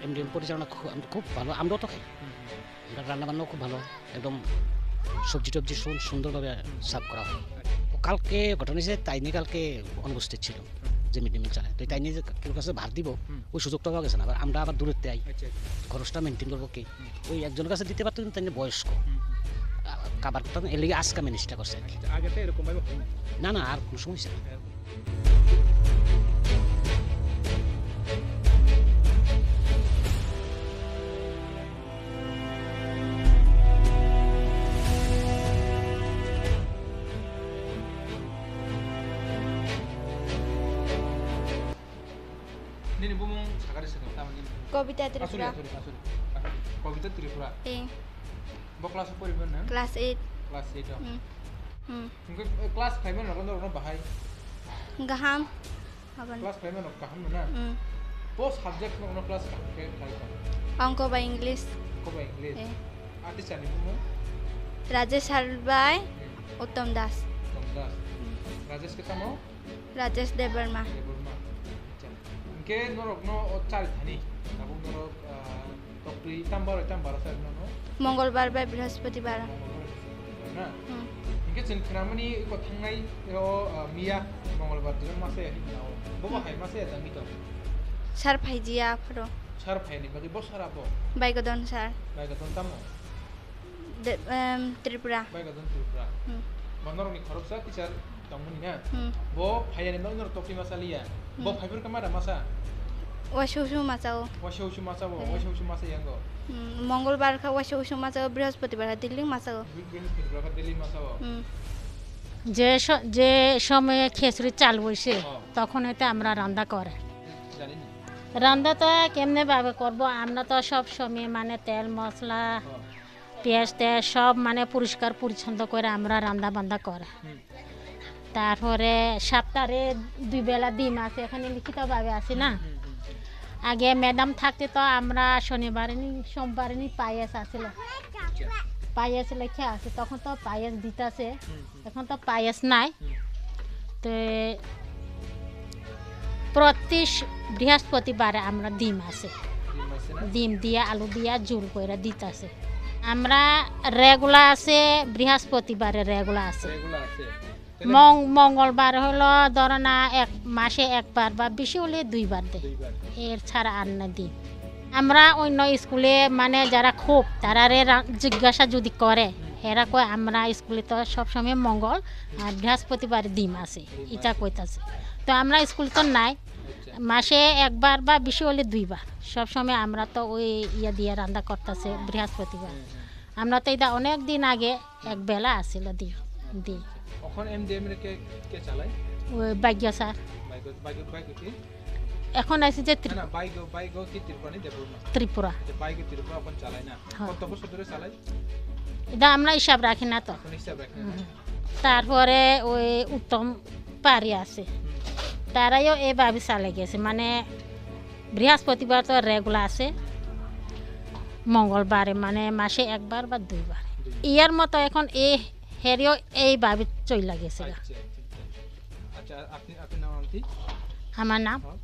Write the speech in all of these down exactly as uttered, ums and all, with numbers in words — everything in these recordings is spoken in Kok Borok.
এমডিএম পরিচালনা খু-, আম-, খুব ভালো, আমরাও তো খাই। হুম, হুম। আমরা রান্না বান্নাও খুব ভালো, একদম সবজি টবজি সু-, সুন্দরভাবে সার্ভ করা হয়। তো কালকে ঘটনা হয়েছে, তাই নিয়ে কালকে অনুপস্থিত ছিল, যে মিড ডে মিল চালায়। তো তাই নিয়ে যে কেউ কাছে ভার দিব, হুম। ওই সুযোগটা পাওয়া গেছে না। আবার আমরা আবার দূরেতে আই, আচ্ছা, আচ্ছা। খরচটা মেনটেন করবো কি? হুম। ওই একজনের কাছে দিতে পারতো, কিন্তু তাই নিয়ে বয়স্ক। হুম, হুম। আ, কাবার করতাম, এর লাগি আজকে ম্যানেজটা করছে আর কি। আচ্ছা, আগে তো এরকম ভাবে হয়নি? না, না, আর কোনো সমস্যা নেই। হ্যাঁ। Nini bumung sakari sakari tamani? Kobita Tripura. Asuri, asuri, asuri. Kobita Tripura. Eh. Bo class o poriba na? Class eight. Class eight o. Hmm. Hmm. Hingke, eh, class five no nogo norok no bahai? Gaham. Habani. Class five no kaham no na? Hmm. Bo subject no, no class kaham khe khai kha? Ongko bai English. Ongko bai English. Eh. A teacher ni bumung? Rajesh Halbai, hmm. Uttom Das. Uttom Das. Hmm. Rajesh ke tamo? Rajesh Debbarma. Debbarma. Acha. Hingke norok no o chari thani. Tabuk norok, ah, toktwi tam baro, tam baro sa no? Mongolbar bai Brihaspatibar. Mongolbar bai Brihaspatibar na? Hmm. Hingke chwng khnamani iko thangnai o, ah, miya Mongolbar dino masa ya hinna o. Bobo hai masa ya jangni to? Sar phaijiya aphuru. Sar phaini bagwi bo sara bo? Baigodon sar. Baigodon tamo? De-, em, Tripura. Baigodon Tripura. Hmm. Bo norokni khoroksa teacher tongmani na? Hmm. Bo phaiya ni bagwi norok tokti masa liya. Bo Hmm. phaiphuru khe mada masa? Waisa usu masa o. Waisa usu masa o, Hmm. waisa usu masa yango. Hmm, Mongolbar kha waisa usu masa o, Brihaspatibar kha daily masa o. Bri-, Brihaspatibar kha daily masa o. Hmm. যে স-, যে সময়ে খিচুড়ি চালু হয়েছে, ও। তখন হইতে আমরা রান্না করে। জানি না। রান্না তো কেমনে ভাবে করব, আমরা তো সব সময় মানে তেল মশলা, ও। পেঁয়াজ টেয়াজ সব মানে পরিষ্কার পরিচ্ছন্ন করে আমরা রান্না বান্না করে। হুম। তারপরে সপ্তাহে দুই বেলা ডিম আছে, এখানে লিখিতভাবে আছে না। হুম, হুম, হুম। আগে ম্যাডাম থাকতে তো আমরা শনিবারে নি, সোমবারে নি পায়েস আছিল। আচ্ছা। পায়েস লেখা আছে, তখন তো পায়েস দিতাছে। হুম, হুম। এখন তো পায়েস নাই। হুম। তো প্রতি শ-, বৃহস্পতিবারে আমরা ডিম আছে। ডিম আছে না? ডিম দিয়া, আলু দিয়া ঝোল কইরা দিতাছে। আমরা রেগুলার আছে, বৃহস্পতিবারে রেগুলার আছে। রেগুলার আছে। তাহলে মং-, মঙ্গলবার হলো ধরো না এক মাসে একবার বা বেশি হলে দুইবার দেয়। দুইবার। এর ছাড়া আর না দিই। আমরা অন্য স্কুলে মানে যারা খুব তারারে রা-, জিজ্ঞাসা যদি করে, হুম। এরা কয় আমরা স্কুলে তো সবসময় মঙ্গল আর বৃহস্পতিবার ডিম আছে, ডিম এটা আছে। কইতাছে। তো আমরা স্কুলে তো নাই, আচ্ছা। মাসে একবার বা বেশি হলে দুইবার। সবসময় আমরা তো ওই ইয়া দিয়ে রান্না করতেছে বৃহস্পতিবার। হুম, হুম। আমরা তো এটা অনেক দিন আগে এক বেলা আছিল দি, দি। এখন এমডিএম রে কে, কে চালায়? ওই ভাগ্য স্যার। ভাগ্য, ভাগ্য, ভাগ্য কি? এখন আছে যে ত্রি-, না, না, ভাগ্য, ভাগ্য কি ত্রিপুরা নি দেববর্মা? ত্রিপুরা। আচ্ছা, ভাগ্য ত্রিপুরা এখন চালায় না? হ্যাঁ। কত বছর ধরে চালায়? এটা আমরা হিসাব রাখি না তো। এখন হিসাব রাখে না? হুম। তারপরে ওই উত্তম পারি আছে। হুম। তারাইও এভাবে চালে গেছে, মানে বৃহস্পতিবার তো রেগুলার আছে, মঙ্গলবারে মানে মাসে একবার বা দুইবার। দুইবার। ইয়ার মতো এখন এ হেরিও এইভাবে চইলা গেছে গা। আচ্ছা, আচ্ছা, আচ্ছা। আচ্ছা, আপনি, আপনার নাম আন্টি? আমার নাম হ্যাঁ।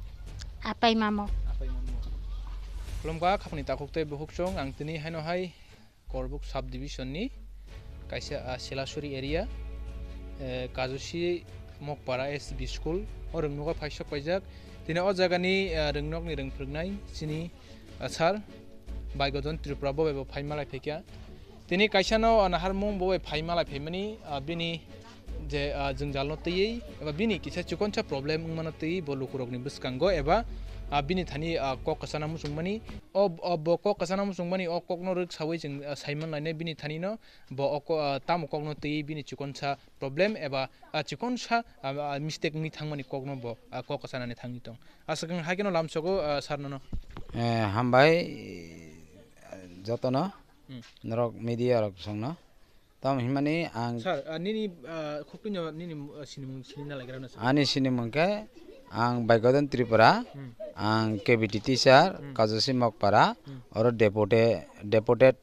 আপাই মামু। আপাই মামু। Khulumkha, khapni takhuk tei bukhuk chwng, ang tini haino hai Korbuk subdivision ni kaisa, ah, Silasuri area, eh, Kajusi Mokpara S B school o rwngnogo phaisok paijak. Tini o jagani, ah, rwngnokni rwngphwrwngnai chini, ah, sir Baigodon Tripura bo bai bo phai malai phaikha. Tini kaisa no, ah, naharmung bo bai phai malai phaimani, ah, bini je, ah, jwngjalno twiwi eba bini kisa chikonsa problem wngmano twiwi bo lukurokni bwskango eba, ah, bini thani, ah, kok kwchana muchungmani. O, o bo kok kwchana muchungmani, o kokno rwksawi chwng, ah, saiman lainai bini thanino bo o ko-, ah, tamo kokno twiwi bini chikonsa problem eba, ah, chikonsa, ah, ah, mistake wngwi thangmani kokno bo, ah, kok kwchanani thangwi tong. Aswk wng hai kheno lamsogo, ah, sir nono. Eh, hambai, jotono, Hmm. norok media rok songno. Tamo hinmani ang Sir, ah, nini, ah, khuktuino nini, ah, sinimung sini na lagira na sir? Ani sinimung khe ang Baigodon Tripura, Hmm. ang K B T teacher, Hmm. Kajusi Mokpara, Hmm. oro deputy, deputed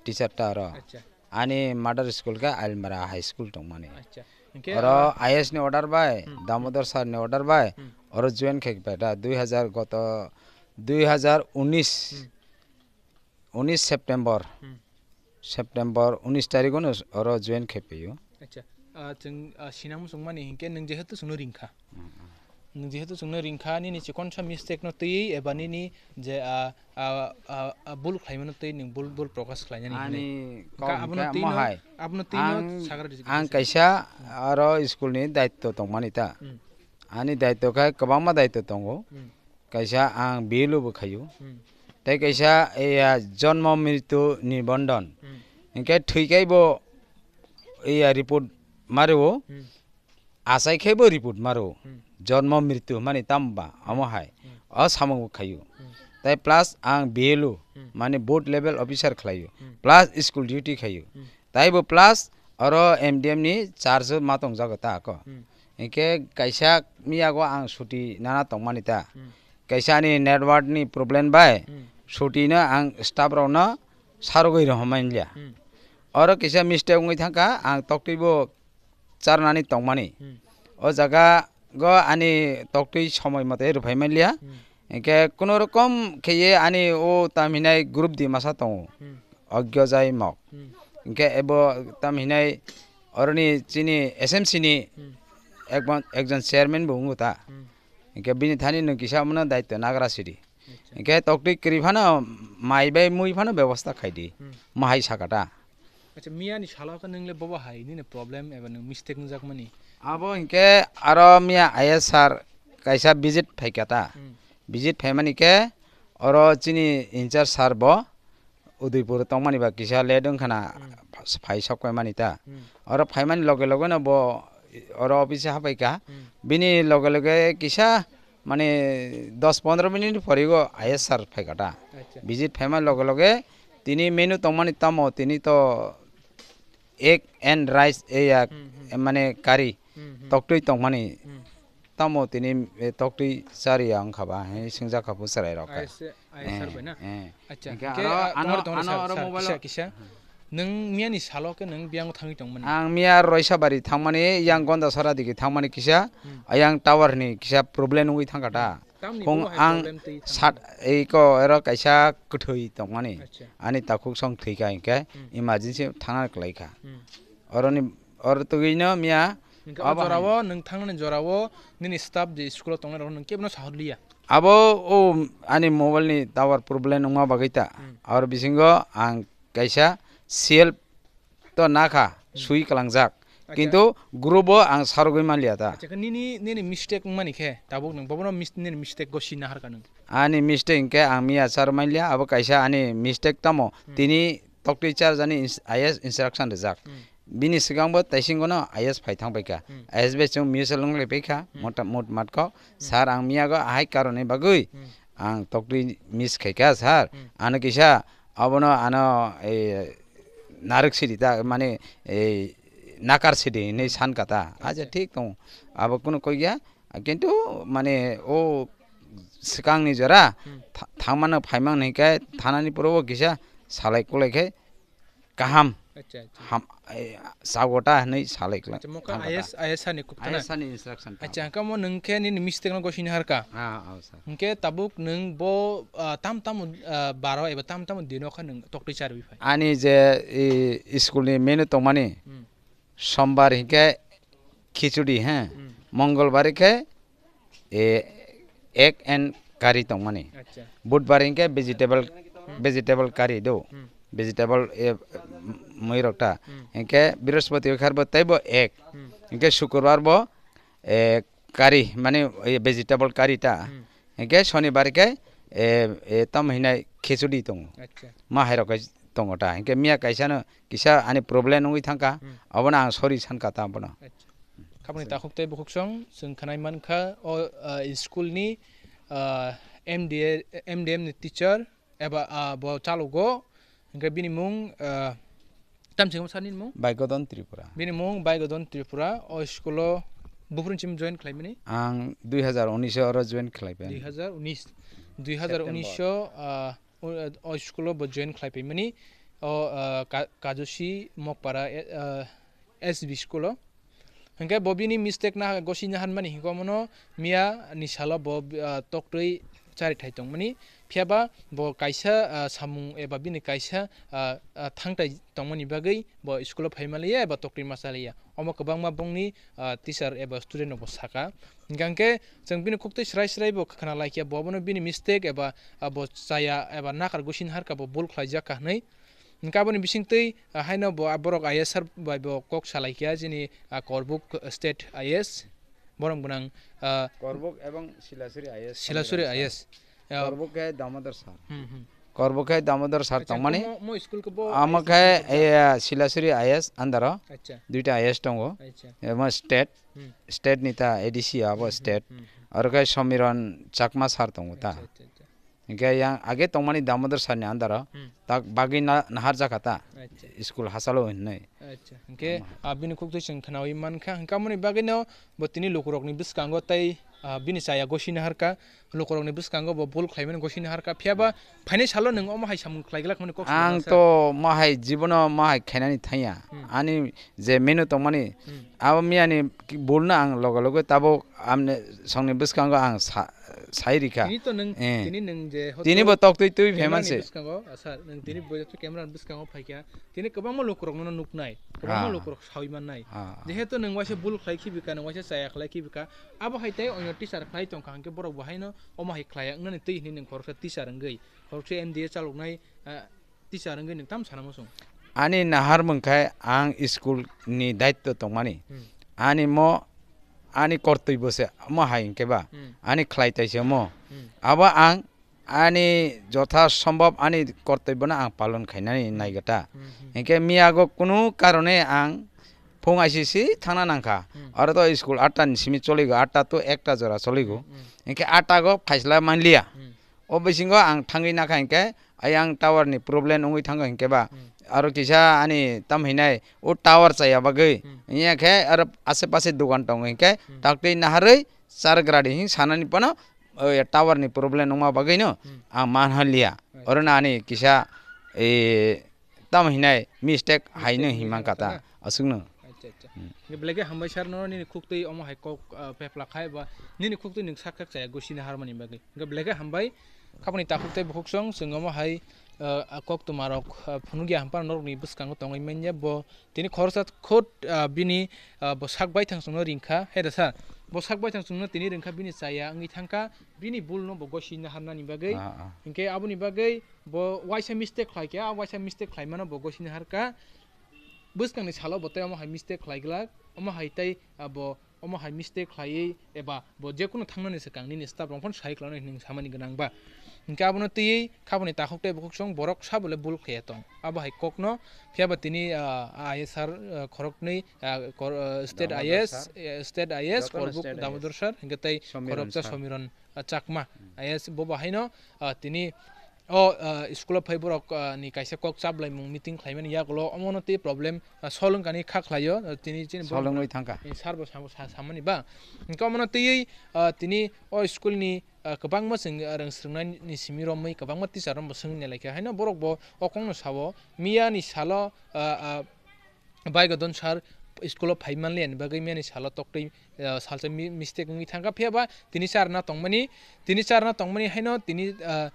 teacher ta oro. Acha. Ani mother school khe Ailmara High School tongmani. Acha. Hingke, Oro ah, I S ni order bai, Hmm. Damodar sir ni order bai, Hmm. oro join khe bai da dui hazar goto Dui hazar unis, Hmm. unis September, Hmm. September unis tarikh ono oro join khe phaio. Acha, ah, chwng, ah, sinang muchung mani hinkhe nwng jehetu chwngno ringkha. Hmm, hmm. Nwng jehetu chwngno ringkha, nini chikonsa mistake no twiwi eba nini je, ah, ah, ah, ah, bul khlaimano twi nwng bul, bul prokash khlainani hinwi. Ani Ka kok abono hinkhe twi no, omo hai. Abono twi no Ang, sagra resi-, ang resi-, kaisa Hmm. aro school ni daityo tongmani ta. Hmm. Ani daityo khe kwbangma daityo tongo. Hmm. Kaisa ang B L O bo khaio. Hmm. Tei kaisa, iya, jonmo mrityu nibondon. Hmm. Hinkhe thwi kaibo, iya, report mario. Hmm. Achai khe bo report maro. Hmm. Jonmo mrityu mani tamo ba, amo hai. Hmm. O samung bo khaio. Hmm. Tai plus ang B L O, Hmm. mani booth level officer khlaio. Hmm. Plus school duty khaio. Hmm. Tai bo plus oro M D M ni charge ma tong jago ta ako. Hmm. Hinkhe kaisa miyago ang suti nana tongmani ta. Hmm. Kaisa ani network ni problem bai Hmm. suti no ang staff rok no sarogwi rohormani liya. Hmm. Oro kisa mistake wngwi thangkha, ang toktwi bo charnani tongmani. Hmm. O jaga go ani toktwi somoi mote rwphai manliya. Hmm. Hinkhe kuno rokom kheye ani o tam hinai group di masa tongo. Hmm. Ogyo jai mok. Hmm. Hinkhe ebo tam hinai oroni chini S M C ni Hmm. ekbon-, ekjon chairman bo wngo ta. Hmm. Hinkhe bini thani nwng kisa omono daityo nagra sidi. Acha. Hinkhe toktwi kwrwi phano mai bai mui phano bebosta khaidi. Hmm. Mahai sakata. Acha, miya ni salo khe nwng le bobo hai nini problem eba nwng mistake wngjakmani? Abo hinkhe aro miya I S sir kaisa visit phaikha ta. Hmm. Visit phaimani khe oro chini in charge sir bo Udaipur tongmani ba kisa late wngkha na Hmm. phai sok paimani ta. Hmm. Oro phaimani loge loge no bo oro office hapaikha. Hmm. Bini loge loge kisa mane dos pondro minute porigo I S sir phaikha ta. Acha. Visit phaima loge loge tini menu tongmani tamo tini to egg and rice e ya Hmm, hmm. mane curry Hmm, hmm. toktwi tongmani Hmm. tamo tini, e, toktwi chariya wngkha ba, he, singjakha bo chwrai rok khe. I S, I S sir Eh, bai na? eh. Acha, Hinkhe hinkhe, aro ah, ano, tongo, tongo, ano sir, aro sir, mobile kisa, o kisa. Nwng miya ni salo khe nwng biyang thangwi tongmani? Ang miya Roisabari thangmani, yang Gondasara digi thangmani kisa, Hmm. ayang tower ni kisa problem wngwi thangkha ta. Tamni Khung bo hai ang problem twi thangmani? Sat, ei ko ero kaisa kwthwi tongmani. Acha. Ani takhuk song thwikha hinkhe Hmm. emergency thangna kwlaikha. Hmm. Oroni, oro tugwino miya Hinkhe o abo hai. Jorao nwng thangnani jorao nini staff je school o tongnai rok nwng kebono sahorliya? Abo o ani mobile ni tower problem wngma bagwi ta. Hmm. Aro bisingo ang kaisa self to nakha, Hmm. sui kalangjak. Acha. Kintu group o ang sarogwi manliya ta. Acha, khe nini, nini mistake wngmani khe tabuk nwng bobono mis-, nini mistake go sinna harkha nwng? Ani mistake hinkhe ang miya sar manliya, abo kaisa ani mistake tamo. Hmm. Tini toktwi charjani ins-, I S instruction rijak. Hmm. Bini swkangbo taisingono I S phai thangpaikha. Hmm. I S bai chwng mutual wnglaiphaikha, Hmm. mota-, mot matkok. Hmm. Sir, ang miyago ahai karoni bagwi Hmm. ang toktwi miss khaikha, sir. Hmm. Ano kisa abono ano, eh, narwk sidi ta, mane, eh, nakar sidi hinwi Hmm. sankha ta. Acha, Acha. thik tongo. Abo kunu koi ya. Kintu, mane, o swkangni jora Hmm. tha-, thangmano phaimang hinkhe thanani porobo kisa salai kulai khe kaham. Acha, acha. Ham, eh, sagota hinwi salai kla-, Acha, mokha thangkha ta. I S, I S ni kukthana. I S ni instruction ta. Acha, hwnkhe omo nwng khe nini mistake no gosini harkha. Ah, oh, sir. Hwnkhe tabuk nwng bo, ah, tam tamo, ah, baro eba tam tamo dino kha nwng toktwi charwi phai? Ani je, i, school ni menu tongmani, Hmm. Sombar hinkhe khichudi, he. Hmm. Mongolbar hinkhe, e, egg and curry tongmani. Acha. Budbar hinkhe vegetable, Hmm. vegetable curry do. Hmm. Vegetable, e, mui rok ta. Hmm. Hinkhe Brihaspati kharbo teibo egg. Hmm. Hinkhe Sukurbar bo, e, curry, mane, e, vegetable curry ta. Hmm. Hinkhe Sonibar hinkhe, e, e, tamo hinai khichudi tongo. Acha. Ma hai rok khe tongo ta. Hinkhe miya kaisa no kisa ani problem wngwi thangkha, Hmm. abono ang sorry sankha ta abono. Acha. Khaboni takhuk tei bukhuk song, chwng khwnai mankha o, ah, school ni, ah, M D A, M D M ni teacher eba, ah, bo chalogo, hinkhe bini mung, ah, tamsingmo sani mung? Baigodon Tripura. Bini mung Baigodon Tripura, o school o buphuru chim join khlaimani? Ang dui hazar unis o oro join khlaibai. Dui hazar unis, dui hazar unis o, ah, O, o school o bo join khlai paimani, o, ah, Ka-, Kajusi Mokpara, eh, ah, S B school o. Hinkhe bo bini mistake na gosina hanmani hinkhe omono miya ni salo bo, ah, toktwi charithai tongmani, phiyaba bo kaisa, ah, samung eba bini kaisa, ah, ah, thangtai tongmani bagwi bo school o phaima liya eba toktwi masa liya. Omo kwbangma bongni, ah, teacher eba student rokbo saka. Hingkha hingkhe chwng bini khuktwi srai srai bo khna laikya, bo abono bini mistake eba, ah, bo chaya eba nakar gusini harkha bo bul khlaijak kha hwnwi. Hingkhe aboni bisingtwi, ah, haino bo, ah, borok I A S sir bai bo kok salaikha, chini, ah, Korbuk State I A S, borom gwnang, ah, Korbuk ebong Silasuri I A S Silasuri under I A S. Ah, Korbuk khe Damodar sir. Hmm, hmm. Korbuk khe Damodar sir Acha, tongmani. Mo, mo school ko bo Amo I A S khe, under? Eh, Silasuri I A S under o. Acha. Duita I A S tongo. Acha. Emo state, Hmm. state ni ta A D C abo Hmm, hmm, state. Hmm, hmm. Aro khe Somiron Chakma sir tongo ta. Acha, acha, acha. Hingkhe yang age tongmani Damodar sir ni under o Hmm. tak bagwi na-, nahar jakha ta. Acha. School hachalo hinwi. Acha. Hingkhe, Tamo hai. ah, bini khuktwi chwng khnawi mankha. Hingkhe amoni bagwino bo tini lukurokni bwskango tei, ah, bini chaya gosini harkha. Lukurokni bwskango bo bul khlaimani gosini harkha. Phiyaba phainai salo nwng omo hai samung khlaiglak hwnwi kok Ang saimano sa. to mo hai jibono mo hai khainani thangya. Hmm. Ani je menu tongmani, Hmm. abo miyani ki-, bulno ang loge loge tabuk amne songni bwskango ang sa-, sai rikha. Tini to nwng, Eh. tini nwng je hoto Tini bo tok twi twi camera ni phemanse. bwskango, ah, sir, nwng tini bo joto camera ni bwskango phaikha. Tini kwbangma lukurok nono nuknai, kwbangma Ah. lukurok sawi mannai. Ah. Jehetu nwng waisa bul khlai khibika, nwng waisa chaya khlai khibika, abo hai tei onyo teacher khlai tongkha, hwnkhe borok bo haino omo hai khlaiya wngnani twi hwnwi nwng khoroksa teacher wngwi, khoroksa M D A chaloknai, ah, teacher wngwi nwng tamo sana muchung? Ani nahar mungkhai ang school ni daitto tongmani. Hmm. Ani mo, ani kortoi bo se mo hai hwnkhe ba, Hmm. ani khlai tai se mo. Hmm. Abo ang ani jotha sombhob ani kortoi bono ang palon khainani Hmm. naigata. Hmm, hmm. Hwnkhe miyago kunu karone ang phung aisi si thangna nangkha. Hmm. Aro to school atta ni simi choligo, atta to ekta jora choligo. Hmm, hmm. Hwnkhe atta go phaisla manliya. Hmm. O bisingo ang thangwi nakha hwnkhe, ayang tower ni problem wngwi thango hwnkhe ba, Hmm. aro kisa ani tam hinai o tower chaya bagwi, Hmm. wngya khe aro ase pase dogan tongo hwnkhe, Hmm. taktwi naharwi chargra di hing sanani phano, o tower ni problem wngma bagwi no Hmm. ang man haliya. Right. Oro na ani kisa, e, Tamo hinai mistake Mistake haino hinwi himang himang kata kana? Aswkno. Acha, acha. Hmm. Hingke belai khe hambai sir no nini khuktwi omo hai kok, ah, pepla khai ba nini khuktwi nwng sak sak chaya gosini harmani bagwi. Hingke belai khe hambai khaboni takhuk tei bukhuk song chwng omo hai, ah, kok tuma rok, ah, phunukya hampano norokni bwskango tongwi manya bo tini khoroksa khut, ah, bini, ah, bo sak baithang chwngno ringkha. He da sir, bo sak baithang chwngno tini ringkha bini chaya wngwi thangkha bini bul no bo gosini harnani bagwi. Ah, ah. Hingke aboni bagwi Bo waisa mistake khlai khe, a waisa mistake khlai mano bo gosini harkha. Bwskangni salo bo tei omo hai mistake khlai glak, omo hai tei, ah, bo omo hai mistake khlaiwi eba bo jekunu thangnani swkang nini staff rok phano sai khlainai hwnwi samani gwnang ba. Hwnkhe abono twiwi khaboni takhuk tei bukhuk song borok sabole bul khaiya tong. Abo hai kokno phiya ba tini, ah, I A S sir, ah, khoroknwi, ah, kor-, ah, state Damodar I A S, sir. Eh, state I A S, Jotono Korbuk state I A S. Damodar sir, hwnkhe tei Somiron khoroksa sir. Somiron ah, Chakma. Hmm. I A S bo bahaino, ah, tini o, ah, school o phai borok, ah, ni kaisa kok chaplaimung meeting khlaimani yagulo omono tei problem, ah, solwng kani kha khlaio, ah, tini chini borok Solwngwi thangkha. Ni sir bo samo sa-, samani ba. Hwnkhe omono twiwi, ah, tini o school ni, ah, kwbangma chwng, ah, rwng swrwngnaini simi romwi kwbangma teacher rombo swngwi nai laikha. Haino borok bo o kokno sao, miya ni salo, ah, ah, Baigodon sir school o phai manliya ni bagwi miyani salo toktwi, ah, salsa mi-, mistake wngwi thangkha. Phiya ba tini charna tongmani, tini charna tongmani haino tini, ah,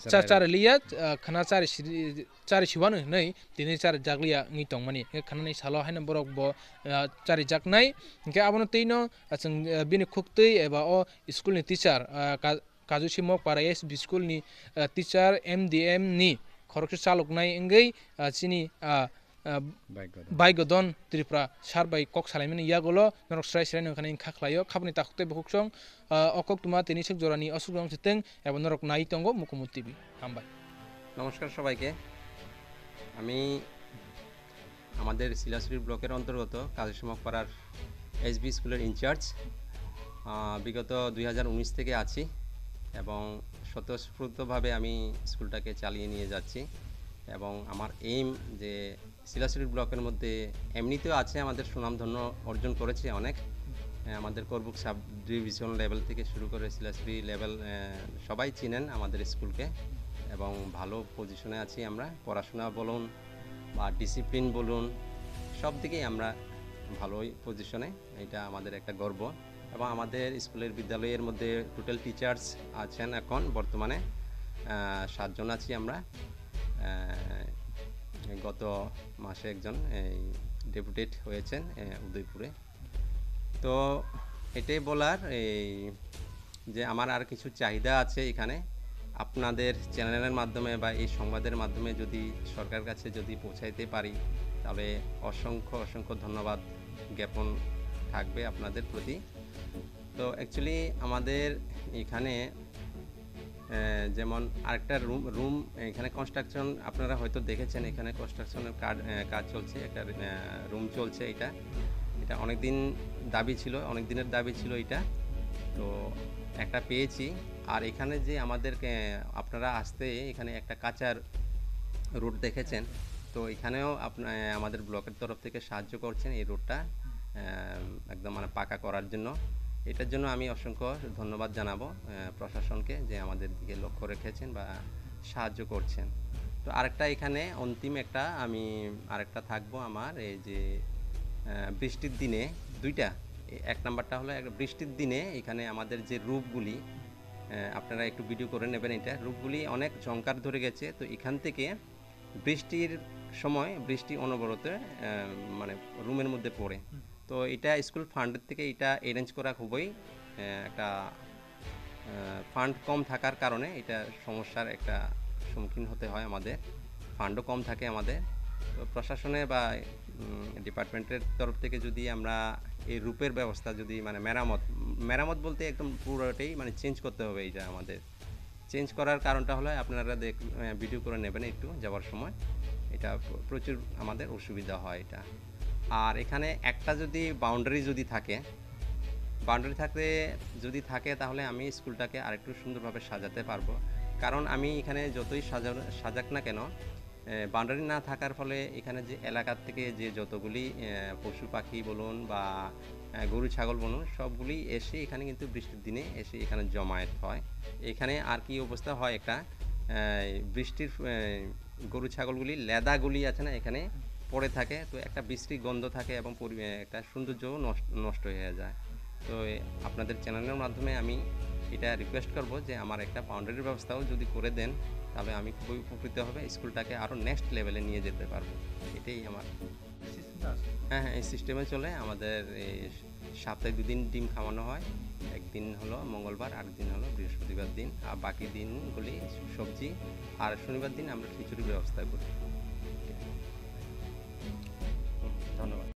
cha-, Chara. Chari liya, ah, khana chari si-, chari siwano hinwi tini chari jakliya wngwi tongmani. Khe khanani salo haino borok bo, ah, chari jaknai. Hwnkhe abono twino, ah, chwng, ah, bini khuktwi eba o school ni teacher, ah, ka-, Kajusi Mokpara S B school ni, ah, teacher M D M ni khoroksa chaloknai wngwi, ah, chini, ah, ah, Baigodon. Baigodon Tripura sir bai kok salaimani yagulo norok srai srai nangkha nini kha khlaio. Khaboni takhuk tei bukhuk song, ah, o koktwma tini swk jorani aswk jora wng sitwng eba norok nai tongo Mukumu T V. Hambai. নমস্কার সবাইকে। আমি আমাদের সিলাসুরি ব্লকের অন্তর্গত কাজী মকপাড়ার এসবি স্কুলের ইনচার্জ। আহ, বিগত দুই হাজার উনিশ থেকে আছি এবং স্বতঃস্ফূর্তভাবে আমি স্কুলটাকে চালিয়ে নিয়ে যাচ্ছি। এবং আমার এইম যে সিলাসুরি ব্লকের মধ্যে এমনিতেও আছে, আমাদের সুনামধন্য অর্জন করেছে অনেক। আহ, আমাদের করবুক সাব ডিভিশন লেভেল থেকে শুরু করে সিলাসুরি লেভেল, আহ, সবাই চিনেন আমাদের স্কুলকে এবং ভালো পজিশনে আছি আমরা। পড়াশোনা বলুন, বা ডিসিপ্লিন বলুন, সব দিকেই আমরা ভালোই পজিশনে, এটা আমাদের একটা গর্ব। এবং আমাদের স্কুলের, বিদ্যালয়ের মধ্যে টোটাল টিচার্স আছেন এখন বর্তমানে, আহ, সাতজন আছি আমরা। আহ, গত মাসে একজন এই ডেপুটেড হয়েছেন, আহ, উদয়পুরে। তো এটাই বলার, এই যে আমার আর কিছু চাহিদা আছে এখানে, আপনাদের চ্যানেলের মাধ্যমে বা এই সংবাদের মাধ্যমে যদি সরকার কাছে যদি পৌঁছাইতে পারি, তাহলে অসংখ্য, অসংখ্য ধন্যবাদ জ্ঞাপন থাকবে আপনাদের প্রতি। তো অ্যাকচুয়ালি আমাদের এখানে, আহ, যেমন আরেকটা রুম, রুম এখানে কনস্ট্রাকশন আপনারা হয়তো দেখেছেন, এখানে কনস্ট্রাকশনের কাজ, আহ, কাজ চলছে, একটা, আহ, রুম চলছে। এটা, এটা অনেক দিন দাবি ছিল, অনেক দিনের দাবি ছিল এটা। তো একটা পেয়েছি। আর এখানে যে আমাদেরকে, আপনারা আসতে এখানে একটা কাঁচা রোড দেখেছেন, তো এখানেও আপনা-, আহ, আমাদের ব্লকের তরফ থেকে সাহায্য করছেন এই রোডটা, আহ, একদম মানে পাকা করার জন্য। এটার জন্য আমি অসংখ্য ধন্যবাদ জানাবো, আহ, প্রশাসনকে, যে আমাদের দিকে লক্ষ্য রেখেছেন বা সাহায্য করছেন। তো আরেকটা এখানে অন্তিম একটা, আমি আরেকটা থাকবো আমার এই যে, আহ, বৃষ্টির দিনে দুইটা, এ-, এক নাম্বারটা হলো এক, বৃষ্টির দিনে এখানে আমাদের যে রূপগুলি, আহ, আপনারা একটু ভিডিও করে নেবেন, এটা রূপগুলি অনেক ঝংকার ধরে গেছে। তো এখান থেকে বৃষ্টির সময় বৃষ্টি অনবরত, আহ, মানে রুমের মধ্যে পড়ে। হুম। তো এটা স্কুল ফান্ড থেকে এটা অ্যারেঞ্জ করা খুবই, আহ, একটা, আহ, ফান্ড কম থাকার কারণে এটা সমস্যার একটা সম্মুখীন হতে হয় আমাদের। ফান্ডও কম থাকে আমাদের। তো প্রশাসনে বা, উম, ডিপার্টমেন্টের তরফ থেকে যদি আমরা এই রূপের ব্যবস্থা যদি মানে মেরামত, মেরামত বলতে একদম পুরোটাই মানে চেঞ্জ করতে হবে এটা আমাদের। চেঞ্জ করার কারণটা হলো আপনারা দেখ-, আহ, ভিডিও করে নেবেন একটু যাওয়ার সময়। এটা প্র-, প্রচুর আমাদের অসুবিধা হয় এটা। আর এখানে একটা যদি বাউন্ডারি যদি থাকে, বাউন্ডারি থাকতে যদি থাকে তাহলে আমি স্কুলটাকে আরেকটু সুন্দরভাবে সাজাতে পারবো। কারণ আমি এখানে যতই সাজা-, সাজাক না কেন, এ, বাউন্ডারি না থাকার ফলে এখানে যে এলাকা থেকে যে যতগুলি, এ, পশু পাখি বলুন বা, এ, গরু ছাগল বলুন, সবগুলি এসে এখানে কিন্তু বৃষ্টির দিনে এসে এখানে জমায়েত হয়। এখানে আর কি অবস্থা হয় একটা, এ, বৃষ্টির, এ, গরু ছাগলগুলি লেদাগুলি আছে না এখানে পড়ে থাকে, তো একটা বিশ্রী গন্ধ থাকে এবং পরি-, এ, একটা সৌন্দর্য নষ্ট, নষ্ট হয়ে যায়। তো এ, আপনাদের চ্যানেলের মাধ্যমে আমি এটা রিকোয়েস্ট করব যে আমার একটা বাউন্ডারির ব্যবস্থাও যদি করে দেন, তাহলে আমি খুবই উপকৃত হবে, স্কুলটাকে আরও নেক্সট লেভেলে নিয়ে যেতে পারবো। এটাই আমার। সিস্টেমটা আছে? হ্যাঁ, হ্যাঁ, এই সিস্টেমে চলে। আমাদের এই সাপ্তাহে দুদিন ডিম খাওয়ানো হয়, একদিন হলো মঙ্গলবার, আর দিন হলো বৃহস্পতিবার দিন, আর বাকি দিনগুলি সবজি, আর শনিবার দিন আমরা খিচুড়ির ব্যবস্থা করি।